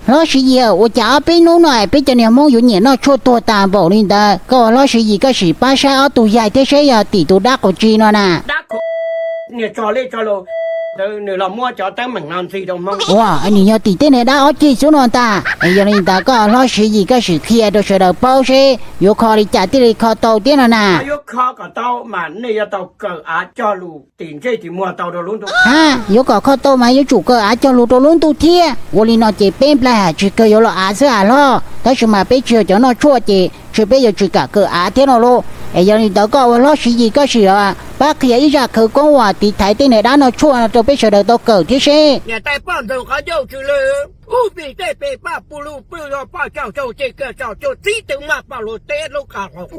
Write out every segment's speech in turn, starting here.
Hlob Siv Yim, ua cas ob peb hnub no peb cov niag Hmoob yuav nyiam noj tshuaj tuag tas npaum li ntawd? Koj ua Hlob Siv Yim koj sim pab saib ob tug yaig thiab seb yog tim tus dab quas tsi no na. Ua, nws yog tim tej niag dab ob ceg xwb no ntag. Yog li ntawd koj Hlob Siv Yim koj sim qhia rau sawv daws paub seb yuav kho li cas thiaj li kho tau thiab no na. Yuav kho kom tau mas nej yuav tau kaw av cog lus tim ntsej tim muag tau rau lub ntuj. Ha, yuav kom kho tau mas yuav tsum kaw av cog lus rau lub ntuj thiab. Ua li no ces peb nplai ham tsis kawg yuav los av xwb av hlob, tab sis mas peb tsis yog cov noj tshuaj ces tsis peb yuav tsis kam kaw av thiab no lauj. Es yog li ntawd koj ua Hlob Siv Yim koj sim pab qhia ib zaj khawv koob uas tiv thaiv tej niag dab noj tshuaj no rau peb sawv daws tau kawm thiab seb. Niam tais poj ntxoog qhov ncauj tsis lwj, ub pis tej pes paj pw lug pw los poj caug caug ces kiag tsaus cuag txib tw maj poj lug teb lub qab hauv.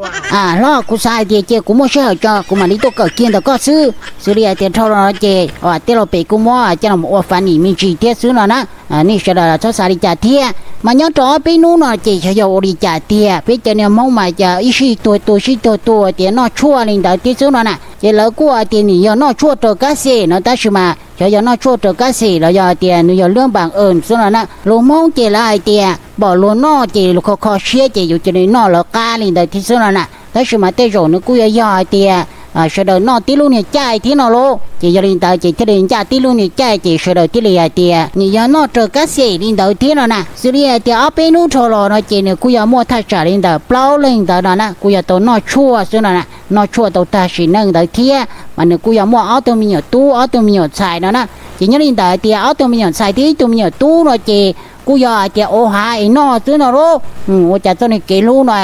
Hlob, kuv xav hais tias cia kuv muaj sij hawm tso kuv mam li tuaj kawm kiag ntawm koj xwb. Xws li hais tias dhau los no ces tej laus pem kuj muab coj los ua fav nim me ntsis thiab xwb no na. Nej sawv daws los txhob xav li cas thiab. Mas nyob rau ob peb hnub no ces xyov yog ua li cas tiag, peb cov niag Hmoob mas cas ib sij tuag tuag sib tuag tuag tias noj tshuaj li ntawd thiab xwb no na. Ces lawv kuj hais tias nws yog noj tshuaj raws kab xej no tab sis mas xyov yog noj tshuaj raws kab xej los yog hais tias nws yog lub npas ees xwb no na. Lus Hmoob ces lawv hais tias pom luag noj ces luag kho kho siab ces yuav cia li noj lawv qab li ntawd thiab xwb no na. Tab sis mas tej zaum nws kuj yuav yog hais tias sawv daws noj tib lub niag caij thiab no lauj. Ces yog li ntawd ces thiaj li ncaj tib lub niag caij ces sawv daws thiaj li hais tias nws yog noj raws kab xej li ntawd thiab no na. Xws li hais tias ob peb hnub dhau los no ces nws kuj yog muaj thaj tsam li ntawm plaub leeg ntawd no na kuj yog tau noj tshuaj xwb no na. Noj tshuaj tau tag sim neej ntawd thiab mas nws kuj yog muaj ob tug me nyuam tub ob tug me nyuam ntxhais no na. Ces nyob li ntawd hais tias ob tug me nyuam ntxhais thiab ib tug me nyuam tub no ces kuj yog hais tias ua hav es noj xwb no lauj. Ua cas txoj niag kev hlub no,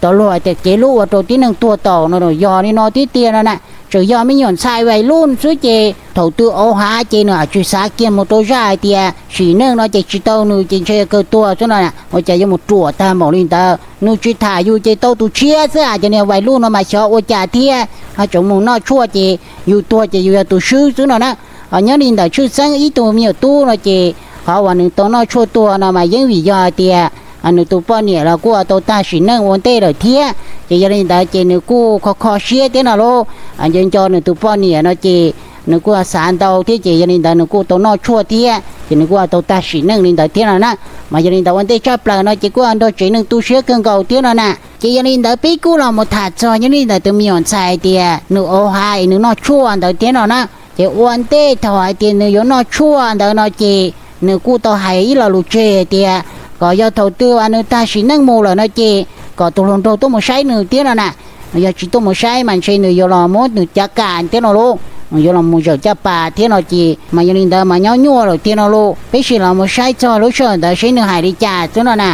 tau luag hais tias kev hlub ua rau tib neeg tuag taus no yog li no tiag tiag no na. Tseem yog me nyuam ntxhais vais luj xwb ces thaum twg ua hav ces nws tsis xav kiag mus rau zaj hais tias sim neej no ces tsis tau nws ces ntshe kawg tuag xwb no. Ua cas yuav mus ruam tag npaum li ntawd, nws tsis tham yus ces tau tus tshiab xwb a. Cov niag vais luj no mas xyov ua cas thiab, ho tseem mus noj tshuaj ces yus tuag ces yus yog tus swb xwb no na. Ho nyob li ntawm Tshwj Xeeb ib tug me nyuam tub no ces qhov uas nws tau noj tshuaj tuag no mas yeej vim yog hais tias nws tus poj niam los kuj tau tag sim neej ua ntej lawm thiab. Ces yog li ntawd ces nws kuj kho kho siab thiab no lauj. Nco nco nws tus poj niam no ces nws kuj xav ntau thiab ces yog li ntawd nws kuj tau noj tshuaj thiab ces nws kuj tau tag sim neej li ntawd thiab no na. Mas yog li ntawd ua ntej tshaj plaws no ces kuj nrog tsev neeg tu siab kawg nkaus thiab no na. Ces yog li ntawd peb kuj los mus tham txog nyob li ntawm tus me nyuam ntxhais tias nws ua hav es nws noj tshuaj ntawd thiab no na. Ces ua ntej thaum hais tias nws yuav noj tshuaj ntawd no ces nws kuj tau hais ib lo lus tseg tias kom yog thaum twg uas nws tag sim neej mus lawm no ces kom tus hluas nraug tuaj mus saib nws thiab no na. Yog tsis tuaj mus saib mas ntshe nws yuav los muab nws cav kam thiab no lauj, yuav los mus zawm caj pas thiab no ces mas yog li ntawd mas nyob nyuaj lawm tiag no lauj. Peb sim los mus saib txog lub sij hawm ntawd seb nws hais li cas xwb no na.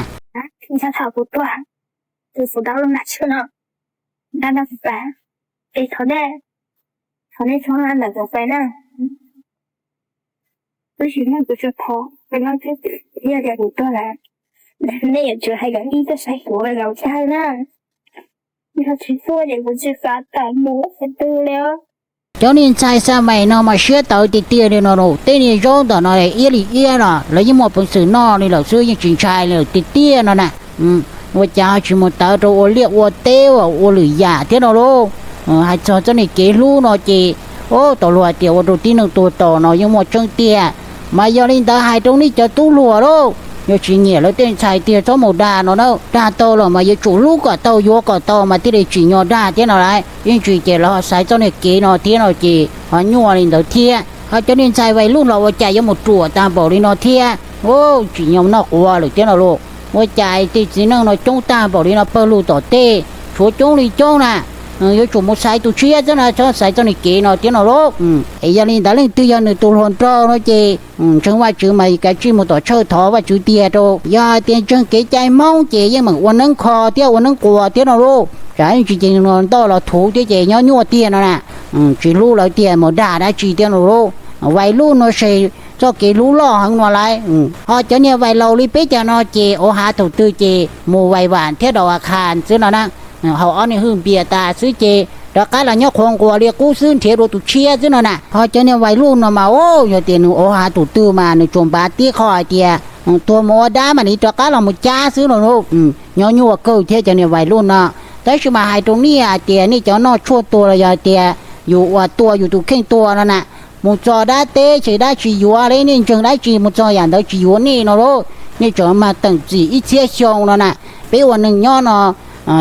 Thov nej, thov nej txhob lam ntawm kuv pais na. Tab sis mas kuv tsuas thov, yog tias kuv tuag lawm, nej yuav tsum hais kom ib tug saib kuv los tag na. Yog tsis tuaj ces kuv tsis xav tawm mus qhov twg li. Cov niag ntxhais Xa Mais no mas siab tawv tiag tiag li no, tej niag zaub ntawm no iab li iab los lawv yeej muaj peev xwm noj li lawm xwb, yeej tsis ntshai li lawm tiag tiag no na. Ua cas ho tsis mus tawv rau ua liaj ua teb ua lwm yam thiab no lauj? Hais txog txoj niag kev hlub no ces, o, tau luag hais tias ua rau tib neeg tuag taus no yeej muaj tseeb tiag. Mas yog li ntawd hais rau nej cov tub hluas lauj, yog tsis nyiam lawv tej ntxhais tiag txhob mus dag no na. Dag tau los mas yuav tsum hlub kom tau yuav kom tau mas thiaj li tsim nyog dag thiab no lauj. Yeej tsis ces lawv ho xaiv txoj niag kev no thiab no ces ho nyuaj li ntawd thiab. Ho cov niag ntxhais vais luj los ua cas yuav mus ruam tag npaum li no thiab, tsim nyog noj quav lawm thiab no lauj. Ua cas tej txiv neej no coob tag npaum li no pawg lug tom tej, tshuav coob li coob na. Yuav tsum mus xaiv tus tshiab xwb no, txhob xaiv txoj niag kev no thiab no lauj. Es yog li ntawd leej twg yog nws tus hluas nraug no ces ntseeg Vajtswv mas kav tsij mus tom tshawj thov Vajtswv tiag rau. Yog hais tias ntseeg kev cai Hmoob ces yeej meem ua neeb kho thiab ua neeb quas thiab no lauj. Tsam ib ntsis ces nws ntoj los thuv thiab ces nyob nyuaj tiag no na. Tsis hlub lawv tiag mus dag dab tsi thiab no lauj. Vais luj no ces txoj kev hlub loj heev no lauj. Ho cov niag vais laus li peb cov no ces ua hav thaum twg ces mus vais vam thiab daus a khas xwb no na. Haus ob niag hwj npias tas xwb ces rov qab los nyob qhuav nquas li qub xwb nrhiav dua tus tshiab xwb no na. Ho cov niag vais luj no mas, o, yog tias nws ua hav thaum twg mas nws tsuas npav tib qho hais tias tuag mus ua dab mam li rov qab los mus cab xwb no lauj. Nyob nyuaj kawg thiab cov niag vais luj no. Tab sis mas hais rau nej hais tias nej cov noj tshuaj tuag los yog hais tias yus uas tua yus tus kheej tuag no na, mus txog dab teb ces dab tsis yuav li, nej ntseeg dab tsi mus txog yam ntawd tsis yuav nej no lauj. nej tseem mag teem txim ib txhiab xyoo no na. Peb ua neeg nyob no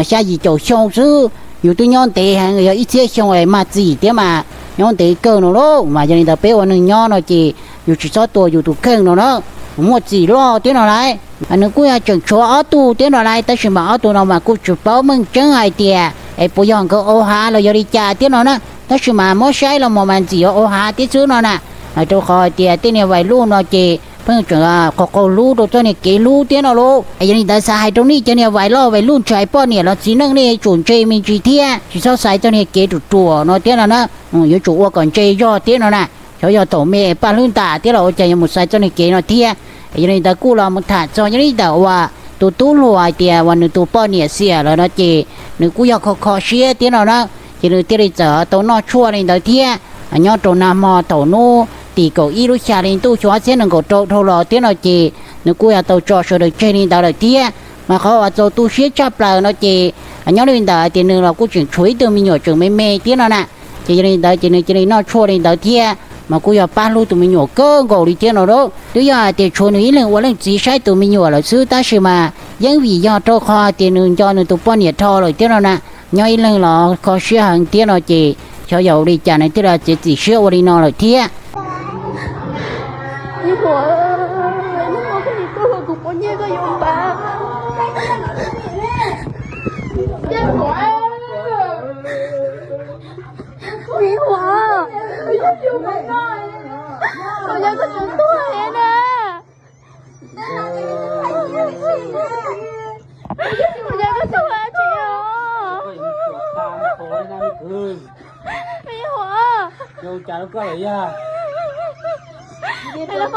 xya yim caum xyoo xwb, yus twb nyob ntev heev, yog ib txhiab xyoo mag txim thiab mas nyob ntev kawg no lauj. Mas yog li ntawd peb ua neeg nyob no ces yus tsis txhob tua yus tus kheej no na, muaj txim loj thiab no lauj. Nws kuj yog tseem tshuav ob tug thiab no lauj, tab sis mas ob tug no mas kuj tsis paub meej tseeb hais tias es puas yog nkawd au hav los yog li cas thiab no na. Tab sis mas muab saib los mus mas ntxim yuav au hav thiab xwb no na. Rau qhov hais tias tej niag vais luj no ces pheej tseem qaug qaug hlub rau txoj niag kev hlub thiab no lauj. Yog li ntawd xav hais rau nej cov niag vais loj vais luj ntshai poj niam los txiv neej, nej yuav tsum ntse me ntsis thiab tsis txhob xaiv txoj niag kev ruam ruam no thiab no na. Yuav tsum ua kom ntse zog thiab no na. Xyov yog thaum me paj hlwb ntas thiab los ua cas yuav mus xaiv txoj niag kev no thiab. Yog li ntawd kuj los mus tham txog nyob li ntawm uas tus tub hluas hais tias uas nws tus poj niam xiam lawm no ces nws kuj yog kho kho siab thiab no na. Ces nws thiaj li txawm tau noj tshuaj li ntawd thiab. Nyob rau nag hmo thaum hnub tim kaum ib lub xya hli ntuj xyoo ob txhiab nees nkaum rau dhau los thiab no ces nws kuj yog tau tso sawv daws tseg li ntawd lawm thiab. Mas qhov uas txaus tu siab tshaj plaws no ces nyob li ntawd tias nws los kuj tseem tshuav ib tug me nyuam tseem me me thiab no na. Ces yog li ntawd ces nws cia li noj tshuaj li ntawd thiab, mas kuj yog pab hlub tus me nyuam kawg nkaus li thiab no lauj. Twb yog hais tias tshuav nws ib leeg ua leej txiv saib tus me nyuam lawm xwb, tab sis mas yeej vim yog rau qhov tias nws nco nws tus poj niam dhau lawm thiab no na. Nyob ib leeg los kho siab heev thiab no ces xyov yog ua li cas nws thiaj li txiav txim siab ua li no lawm thiab.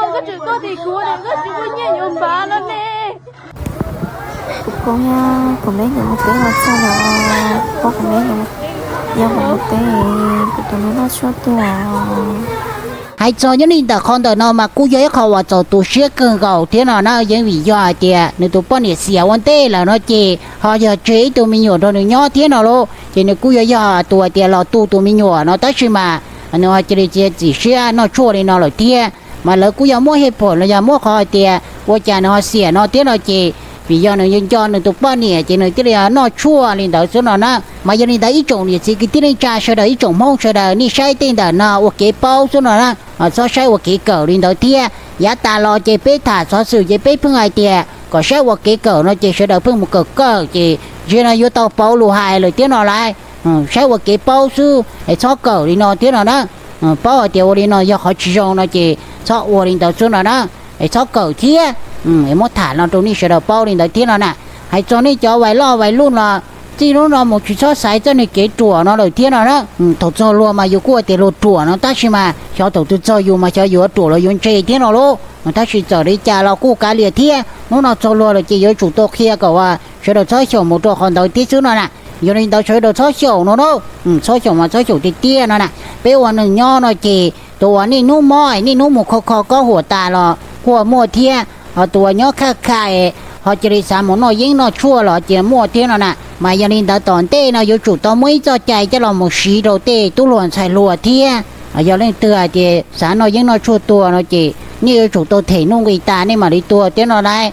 Koj tseem koj tim kuv, koj tsis muaj nyiaj yuav npav no ne. Kuv poob, kuv meb nws mus teb los txog lawm, kuv poob kuv meb nws, yog kuv mus teb, kuv tus me noj tshuaj tuag. Hais txog nyob li ntawm qhov ntawm no mas kuj yog ib qho uas txaus tu siab kawg nkaus thiab no na, yeej vim yog hais tias nws tus poj niam xiam ua ntej lawm no ces ho yog tseg ib tug me nyuam nrog nws nyob thiab no lauj, ces nws kuj yuav yog tus hais tias los tu tus me nyuam no, tab sis mas nws ho cia li txiav txim siab noj tshuaj li no lawm thiab. Mas lawv kuj yog muab hej phom los yog muab qhov hais tias ua cas nws ho xiam no thiab no ces vim yog nws nco nws tus poj niam ces nws thiaj li noj tshuaj li ntawd xwb no na. Mas yog li ntawd ib tsoom niam txiv kwv tij neej tsa sawv daws, ib tsoom Hmoob sawv daws, nej saib tej ntawm no ua kev paub xwb no na, txhob saib ua kev kawm li ntawd thiab. Yav tas los ces peb tham xov xwm ces peb pheej hais tias kom saib ua kev kawm no ces sawv daws pheej mus kawm kawm ces ntshai no yuav tau pauv lus hais lawm thiab no lauj. Saib ua kev paub xwb es txhob kawm li no thiab no na. Paub hais tias ua li no yog qhov tsis zoo no ces txhob ua li ntawd xwb no na. Es txhob kawm thiab, es muab tham no rau nej sawv daws paub li ntawd thiab no na. Hais txog nej cov vais loj vais luj no, txij hnub no mus tsis txhob xaiv txoj niag kev ruam no lawm thiab no na. Thaum txog luag mas yus kuj tias luag ruam no, tab sis mas xyov thaum twg txog yus mas xyov yuav ruam los yuav ntse thiab no lauj. Tab sis txawm li cas los kuj kav liam thiab, hnub no txog luag lawm ces yuav tsum tau qhia kom uas sawv daws txhob xyaum mus rau qhov ntawd thiab xwb no na. Yog li ntawd sawv daws txhob xyaum no na. Txhob xyaum mas txhob xyaum tiag tiag no na. Peb ua neeg nyob no ces tus uas niaj hnub mob niaj hnub mus kho kho kob huam tas los kuj muaj thiab, ho tus uas nyob khaj khaj ho cia li xav mus noj yeeb noj tshuaj los cia muaj thiab no na. Mas yog li ntawd tom ntej no yuav tsum tau muaj ib txoj cai coj los mus siv rau tej tub hluas ntxhais hluas thiab. Yog leej twg hais tias xav noj yeeb noj tshuaj tuag no ces nej yuav tsum tau them nuj nqis tas nej mam li tuag thiab no lauj.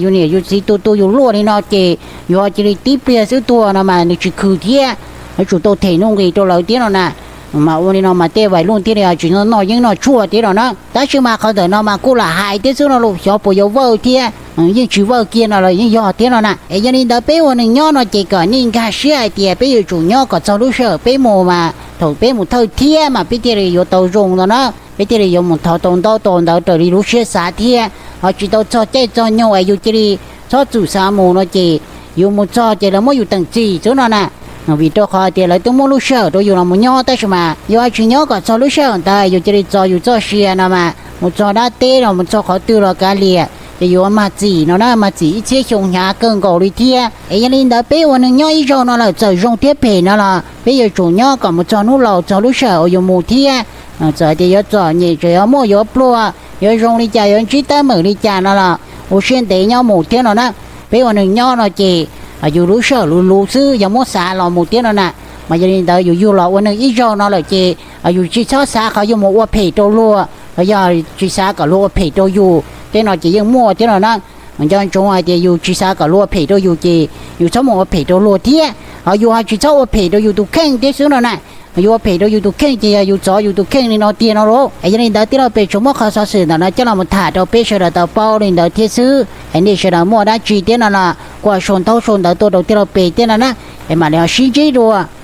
Yus niam yus txiv tu tu yus luaj li no ces yus ho cia li tib pliag xwb tuag no mas nws tsis khwv thiab. Yuav tsum tau them nuj nqis rau lawv thiab no na. Mas ua li no mas tej vais luj thiaj li tsis noj yeeb noj tshuaj thiab no na. Tab sis mas qhov ntawm no mas kuj lam hais thiab xwb no los xyov puas yuav vawj thiab, yeej tsis vawj kiag no los yeej yog thiab no na. Es yog li ntawd peb ua neeg nyob no ces kom nej nkag siab hais tias peb yuav tsum nyob kom txog lub sij hawm peb mus mas thaum peb mus thawj thiab mas peb thiaj li yuav tau zoo no na. Peb thiaj li yuav mus thov tau ntaub tau ntawv raws li lub siab xav thiab. Ho tsis tau txog caij txog nyoog es yus cia li txhob txwm xav mus no ces yus mus txog ces lawv muab yus teem txim xwb no na. Vim rau qhov tias lawv twb muab lub sij hawm rau yus los mus nyob, tab sis mas yus tsis nyob kom txog lub sij hawm ntawd yus cia li txo yus txoj sia no mas mus txog dab teb los mus txog qhov twg los kav liam ces yus mag txim no na, mag txim ib txhiab xyoo hnyav kawg nkaus li thiab. Es yog li ntawd peb ua neeg nyob ib zaug no lawm txawm zoo thiab phem no los peb yuav tsum nyob kom mus txog hnub laus txog lub sij hawm uas yus mus thiab. Txawm tias yuav txom nyem, txawm yuav muaj yuav pluag, yuav zoo li cas yuav ntsib teeb meem li cas no los ua siab ntev nyob mus thiab no na. Peb ua neeg nyob no ces yus lub sij hawm luv luv xwb, yog muab xav los mus thiab no na. Mas yog li ntawd yus yug los ua neeg ib zaug no lawm ces yus tsis txhob xav qhov yuav mus ua phem rau luag, los yog tsis xav kom luag ua phem rau yus, tej no ces yeej muaj thiab no na. Nco ntsoov hais tias yus tsis xav kom luag ua phem rau yus ces yus txhob mus ua phem rau luag thiab, ho yus ho tsis txhob ua phem rau yus tus kheej thiab xwb no na. Yus ua phem rau yus tus kheej ces yog yus txov yus tus kheej li no tiag no lauj. Es yog li ntawd tij laug Pes tsuas muab qhov xov xwm ntawm no coj los tham rau peb sawv daws tau paub li ntawd thiab xwb. Es nej sawv daws muaj dab tsi thiab no los kuj sau ntaub sau ntawv tuaj rau tij laug Pes thiab no na, es mam li ho sib ntsib dua.